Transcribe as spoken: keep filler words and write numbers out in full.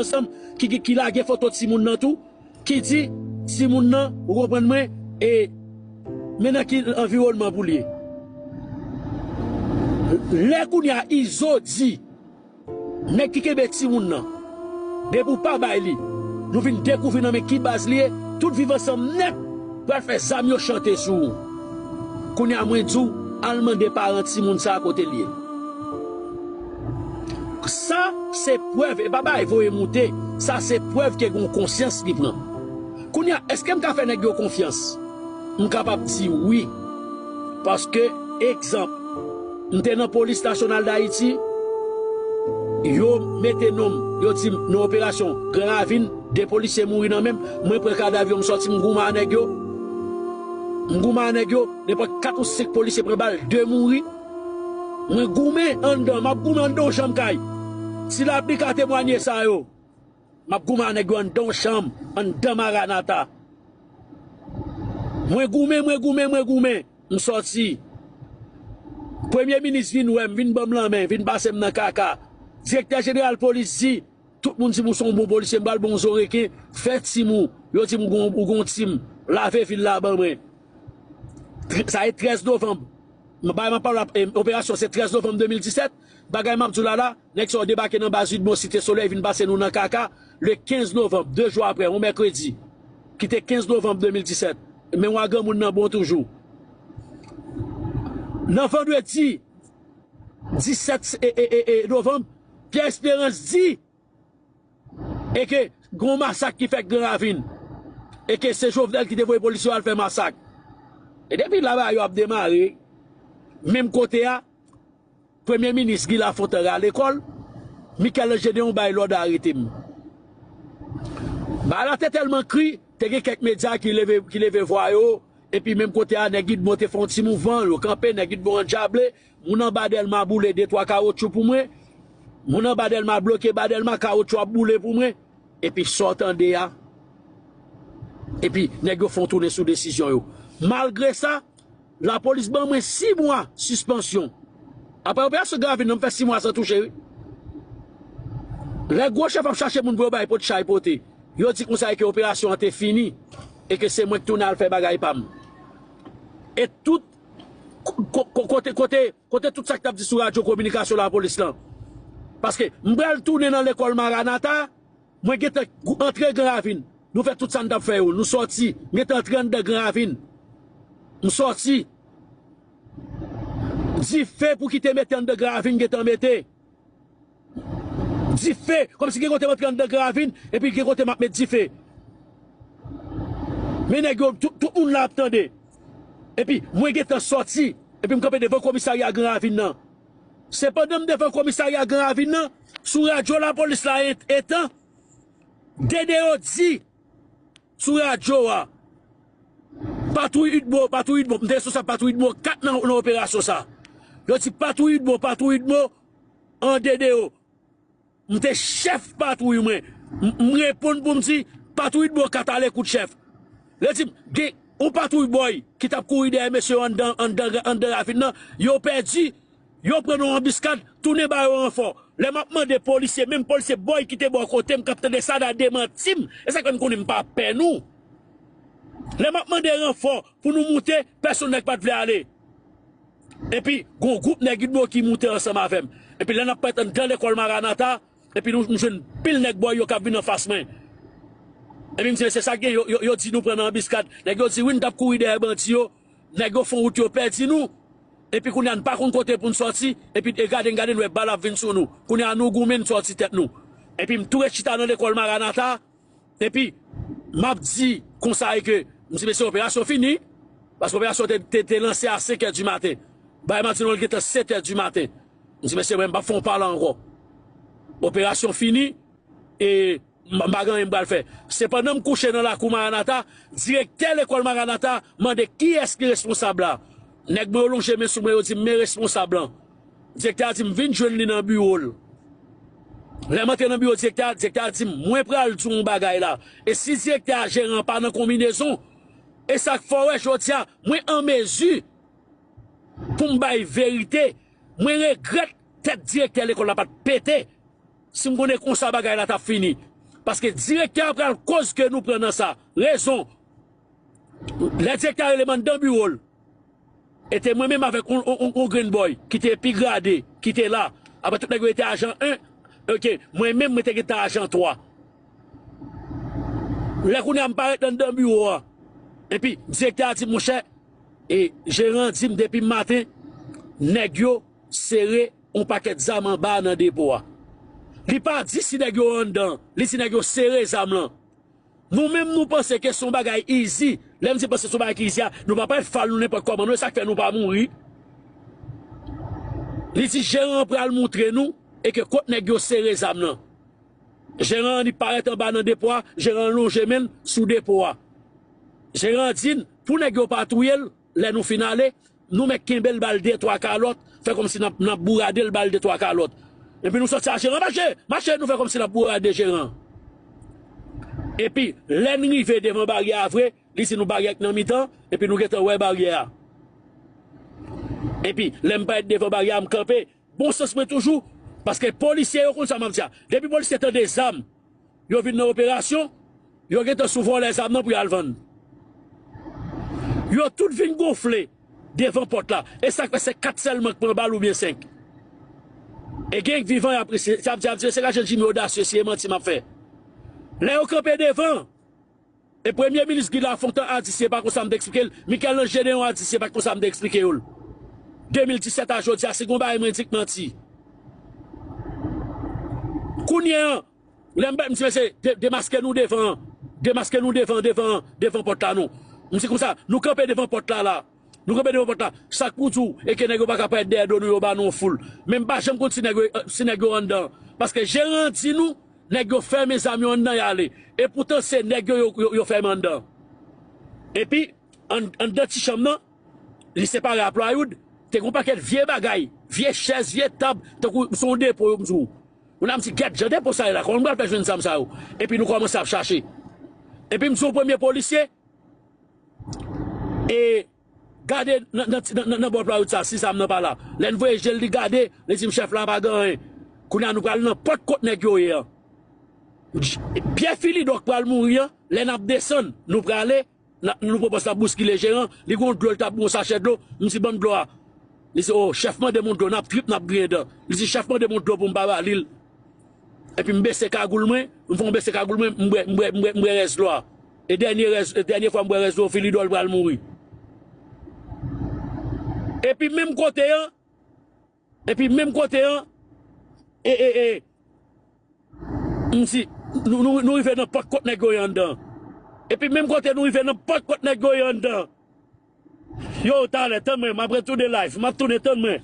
ansanm, ki, ki, ki lage foto timoun nan tou, ki di timoun nan, ou konprann mwen, e men nan ki anviwònman pou l ye. Lè kounye a Izo di, nèg ki kenbe timoun nan, depi w pa bay li, nou vin dekouvri nan men ki baz li ye, tout viv ansanm nèt pral fè zam yo chante sou ou. Kounye a mwen di w, al mande paran timoun sa a kote l ye. Sa se prèv, e pa bagay voye moute, sa se prèv ke gen yon konsyans li pran. Kounye a, èske m ka fè nèg yo konfyans? M kapab di wi. Paske, egzanp, m te nan Polis Nasyonal d Ayiti, yo mete non m, yo di m nan operasyon Gran Ravin, de polisye mouri nan men m, mwen pran kadav yo, m sòti, m goumen a nèg yo. M goumen a nèg yo, nenpòt kat ou senk polisye pran bal, de mouri. Mwen goumen anndan, m ap goumen anndan yon chanm kay. Si lapli ka temwanye sa yo, m ap goumen a nèg yo anndan yon chanm, anndan Maranata. Mwen goumen, mwen goumen, mwen goumen. M sòti. Premye minis vin wè m, vin ban m lanmen, vin pase m nan kaka. Direktè jeneral polis di, tout moun di m ou se yon bon polisye, m pral ba w yon zo reken, fè tim ou. Yo di m ou gon, ou gon tim. Lave vil la ban mwen. Tre-, sa e trèz novanm. M bay m ap pale, e, operasyon se trèz novanm de mil disèt. Bagay m ap di w la la, nèg sa yo debake nan baz Udmo Site Solèy, vin pase nou nan kaka, le kenz novanm, de jou apre, yon mèkredi, ki te kenz novanm de mil disèt. Memwa granmoun nan bon toujou. Nan vandredi disèt e, e, e, e, novanm, Pierre Espérance di, e ke gon masak ki fèt Gran Ravin, e ke se Jovenel ki te voye polis yo al fè masak. E depi la bagay yo ap demare, menm kote a, Premye minis Guy Lafontant rale kò l, Michel-Ange Deon bay lòd arete m. Bagay la te tèlman kri, te gen kèk medya ki leve, ki leve vwa yo, epi menm kote a, nèg Udmo te fè yon ti mouvman, yo kanpe, nèg Udmo andyaple, moun anba Dèlma boule de twa kawotchou pou mwen, moun anba Dèlma bloke ba Dèlma, kawotchou ap boule pou mwen, epi sa w tande a, epi nèg yo fè yon tounen sou desizyon yo. Malgre sa, lapolis ban mwen sis mwa sispansyon. Apre operasyon Gran Ravin nan, m fè sis mwa san touche, wi. Lè gwo chèf ap chache moun pou yo bay pot chay pote, yo di konsa e ke operasyon an te fini, e ke se mwen k tounen al fè bagay pa m. E tout ko-, ko-, kote, kote, kote tout sa k t ap di sou radyo kominikasyon lapolis lan. Paske m pral tounen nan lekòl Maranata, mwen gentan gou-, antre Gran Ravin. Nou fè tout sa n t ap fè yo. Nou sòti. M gentan antre anndan Gran Ravin. M sòti. Dife pou ki te mete anndan Gran Ravin, gentan mete. Dife. Kòmsi gen kote m antre anndan Gran Ravin, epi gen kote m ap met dife. Men nèg yo, tout, tout moun la ap tande. Epi mwen gentan sòti. Epi m kanpe devan komisarya Gran Ravin nan. Se pandan m devan komisarya Gran Ravin nan, sou radyo lapolis la et-, etan, Dedeo di sou radyo a, patwouy Udmo, patwouy Udmo, m te responsab patwouy Udmo kat nan, nan operasyon sa. Yo di patwouy Udmo, patwouy Udmo, an Dedeo. M te chèf patwouy mwen. M, m reponn pou m di, patwouy Udmo kat alekout chèf. Yo di m, gen yon patwouy bòy ki t ap kouri dèyè mesye yo anndan, anndan, anndan ravin nan, yo pèdi, yo pran nan yon anbiskad, tounen ba yo ranfò. Lè m ap mande polisye, menm polisye bòy ki te bò kote m, k ap tande sa, n a demanti m. E sa k fè m konnen m pa pè nou. Lè m ap mande ranfò pou nou moute, pèsonn nèg pa t vle ale. Epi, gon gwoup nèg Udmo ki moute ansanm avè m. Epi, lè n ap parèt anndan lekòl Maranata, epi nou, nou jwenn pil nèg bòy yo k ap vin anfas mwen. Epi m di, mesye, sa k gen, yo, yo, yo di nou pran nan anbiskad. Nèg yo di, wi, n t ap kouri dèyè bandi yo. Nèg yo fè wout yo pèdi nou. Epi kounye a, n pa konn kote pou n sòti. Epi, e gade n gade, n wè bal ap vin sou nou. Kounye a, nou goumen, n sòti tèt nou. Epi m tou ret chita nan lekòl Maranata. Epi, m ap di konsa e ke, m di, mesye, operasyon fini. Paske operasyon te, te, te lanse a senk è di maten. Bagay m ap di nou, l gentan sèt è di maten. M di, mesye, mwen, m p ap fè yon pale ankò. Operasyon fini. E M, m pa gen anyen m pral fè. Se pandan m kouche nan lakou Maranata, direktè lekòl Maranata mande kiyès ki responsab la. Nèg mwen yo lonje men sou mwen, yo di m, men responsab lan. Direktè a di m, vin jwenn li nan biwo l. Lè m antre nan biwo direktè a, direktè a di m, mwen pral di w yon bagay la. E si direktè a, jeran an pa nan konbinezon, e sa k fè w wè jodi a, mwen an mezi pou m bay verite. Mwen regrèt tèt direktè lekòl la pa t pete. si m konnen konsa bagay la t ap fini. Paske direktè a pral koz ke nou pran nan sa. Rezon. Lè direktè a rele m anndan biwo l, e te mwen menm avèk on, on, on, on grenn bòy ki te pi grade, ki te la. Apre tout nèg yo te ajan en, ok, mwen menm, mwen te gentan ajan twa. Lè kounye a m parèt anndan biwo a, epi direktè a di, monchè, e jeran an di m depi maten, nèg yo sere on pakèt zam anba nan depo a. Li pa di si nèg yo anndan, li di nèg yo sere zam lan. Nou menm, nou panse ke se yon bagay easy. Lè m di panse se yon bagay ki easy a, nou pa pral fè l nou nenpòt kòman, non, e sa k fè nou pa mouri. Li di jeran an pral moutre nou, e ke kot nèg yo sere zam lan. Jeran an li parèt anba nan depo a, jeran an lonje men l sou depo a. Jeran an di n, pou nèg yo pa touye l, lè nou fin ale, nou mèt kenbe l, ba l de twa kalòt, fè kòmsi n ap, n ap bourade l, ba l de twa kalòt. Epi nou sòti a jeran, mache, mache, nou fè kòmsi n ap bourade jeran. Epi, lè n rive devan baryè a vre, li di nou baryè k nan mitan, epi nou gentan wè baryè a. Epi, lè m parèt devan baryè a, m kanpe, bon sans mwen toujou, paske polisye yo konn sa m ap di a. Depi polisye tande zam, yo vin nan operasyon, yo gentan sou vòlè zam nan pou y al vann. Yo tout vin gonfle devan pòt la. E sa k fè se kat sèlman k pran bal oubyen senk. E gen k vivan y ap resi, y ap di, ap di, se ka jan Jimmy odasye, si e manti m ap fè. Lè yo kanpe devan, e premye minis Guy Lafontant a di, si e pa konsa m te eksplike l, Michel-Ange Néron a di, si e pa konsa m te eksplike yo l. De mil disèt a jodi a, si gon bagay mwen di k manti. Kounye a, lè m bat, m di, mesye, de-, demaske nou devan, demaske nou devan, devan, devan pòt la, non. M di konsa, nou kanpe devan pòt la, la. Nou kanpe devan pòt la. Sa k pou di w, e ke nèg yo pa ka parèt dèyè do nou, yo ba nou yon foul. Men m pa janm konn si nèg yo, si nèg yo anndan. Paske jeran an di nou, nèg yo fèmen zam yo anndan, y ale. E poutan, se nèg yo, yo, yo, yo fèmen anndan. Epi, ann-, anndan ti chanm nan, li separe a playwood, te gon pakèt vye bagay, vye chèz, vye tab, tankou se yon depo, yo, m di w. Moun nan m di, gèt jan depo sa ye la, kòman m pral fè jwenn zam sa yo? Epi nou kòmanse ap chache. Epi m di yon premye polisye, e gade nan, nan, nan, nan, nan bò playwood sa, si zam nan pa la. Lè n voye je l, li gade, li di m, chèf, la pa gen anyen. Kounye a nou pral nan pòt kot nèg yo ye an. Pyè Filidò k pral mouri an, lè n ap desann, nou prale, n ap, nou pran pòz n ap bouskile jeran, li gon dlo, li t ap bwè yon sachè dlo, m di, ban m dlo a. Li di, o, chèf mande m yon dlo, n ap trip, n ap griyen dan. Li di, chèf mande m yon dlo pou m pa ba li l. Epi m bese kagoul mwen, m fè yon bese kagoul mwen, m bwè, m bwè, m bwè, m bwè rès dlo a. E dènye rès, e dènye fwa m bwè rès dlo, Filidò l pral mouri. Epi menm kote an, epi menm kote an, e, e, e, m di, nou, nou, nou rive nan pòt kot nèg yo ye anndan. Epi menm kote nou rive nan pòt kot nèg yo ye anndan. Yo, talè, tann mwen, m ap retounen live, m ap tounen, tann mwen.